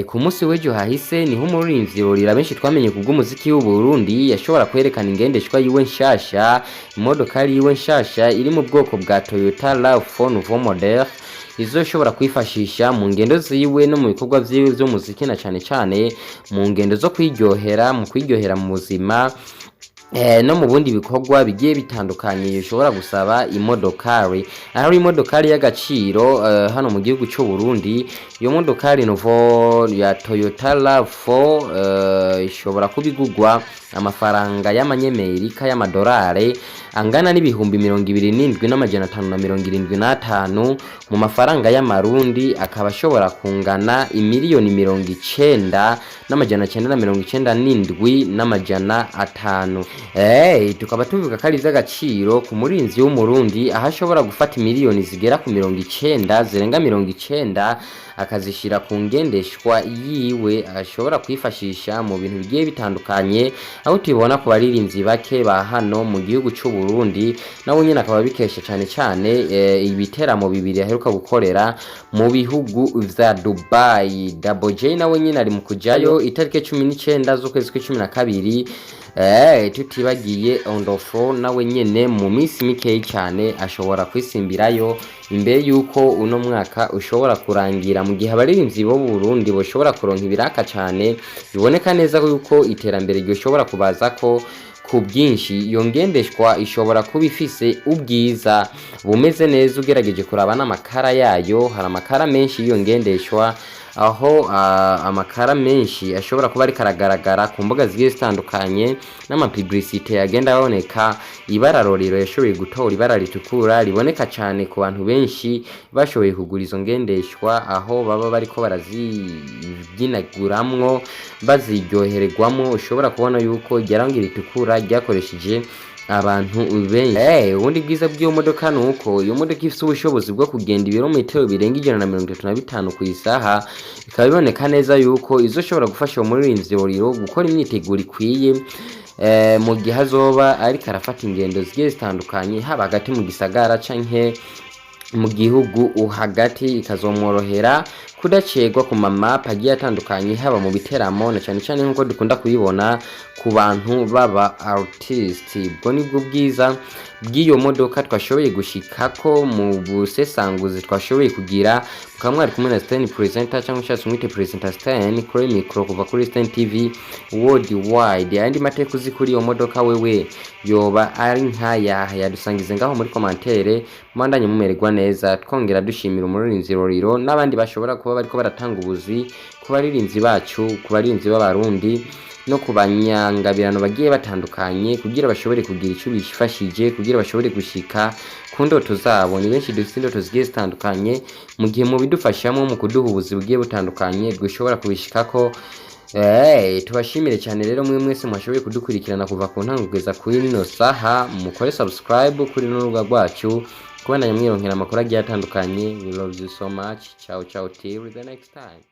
Ku munsi w'ejo hahise niho umuririmbyi Lolilo, benshi twamenye kubw'umuziki w'u Burundi, yashobora kwerekana ingendeshwa yiwe nshasha, imodokari yiwe nshasha iri mu bwoko bwa Toyota RAV4 Nouveau Model, izoshobora kwifashisha mu ngendo ziwe no mu bikorwa vyiwe vy'umuziki, na cane cane mu ngendo zo kwiryohera, mu kwiryohera mu buzima, no mu bundi bikorwa bigiye bitandukanye bishobora gusaba imodokari. Aho imodokari y'agaciro hano mu gihugu cy'u Burundi, iyo modokari nouveau ya Toyota RAV4 ishobora kuba igurwa amafaranga y'amanyamerika, y'amadolari, angana n'27,575. Mu mafaranga y'amarundi akaba ashobora kungana imiliyoni 90,997,500. Tukaba tuvuga ko ari ivy'agaciro ku murinzi w'umurundi, aho ashobora gufata imiliyoni zigera ku 90, zirenga 90, akazishira ku ngendeshwa yiwe ashobora kwifashisha mu bintu bigiye bitandukanye, aho tubibona ku baririmbyi bake ba hano mu gihugu c'u Burundi. Nawe nyene akaba bikesha cane cane ibiteramo bibiri aheruka gukorera mu bihugu vya Dubai. Double J nawe nyene ari mu kujayo itariki 19 z'ukwezi kw'icumi na kabiri. Tutibagiye Ondofo, nawe nyene mu minsi mikeyi cyane ashobora kwisimbirayo imbere yuko uno mwaka ushobora kurangira. Mu gihe abaririmbyi bo Burundi boshobora kuronka ibiraka cyane, biboneka neza yuko iterambere ryoshobora kubaza ko ku bwinshi. Iyo ngendeshwa ishobora kuba ifise ubwiza bumeze neza ugerageje kuraba n'amakara yayo. Hari amakara menshi y'iyo ngendeshwa, aho amakara menshi ashobora kuba ariko aragaragara ku mbuga zigiye zitandukanye n'amapublicité agenda aboneka. Ibara Lolilo yashoboye gutora, ibara ritukura, riboneka cyane ku bantu benshi bashoboye kugura izo ngendeshwa, aho baba bariko barazibyinaguramwo, baziryohererwamo. Ushobora kubona yuko iryo rangi ritukura ryakoresheje abantu benshi. Ubundi bwiza bw'iyo modoka ni uko iyo modoka ifite ubushobozi bwo kugenda ibirometero birenga 135 ku isaha. Bikaba biboneka neza yuko izoshobora gufasha uwo muririmbyi Lolilo gukora imyiteguro ikwiye mu gihe azoba ariko arafata ingendo zigiye zitandukanye, haba hagati mu gisagara canke mu gihugu hagati, ikazomworohera kudacerwa ku mamapa agiye atandukanye, haba mu biteramo, na cyane cyane nk'uko dukunda kubibona ku bantu baba artist. Ubwo nibwo bwiza bw'iyo modoka twashoboye gushikako mu busesanguzi twashoboye kugira. Mukaba mwari kumwe na Stan Presenter, cyangwa ushatse umwite Presenter Stan, kuri micro kuva kuri Stan TV Worldwide. Ayandi mateka uzi kuri iyo modoka wewe yoba ari nk'ayahe? Yadusangize ngaho muri commentaire. Mubandanye mumererwa neza. Twongera dushimira umuririmbyi Lolilo n'abandi bashobora kuba bariko baratanga ubuzi ku baririmbyi bacu, ku baririmbyi b'abarundi no ku banyangabirano bagiye batandukanye, kugira bashobore kugira icyo bifashije, kugira bashobore gushika ku ndoto zabo. Ni benshi dufite indoto zigiye zitandukanye. Mu gihe mubidufashamo mu kuduha ubuzi bugiye butandukanye, dushobora kubishikako. Tubashimire cyane rero mwe mwese mwashoboye kudukurikirana kuva ku ntango kugeza kuri rino saha. Mukore subscribe kuri runo rubuga rwacu kubandanya mwironkera amakuru agiye atandukanye. We love you so much. Ciao ciao, till the next time.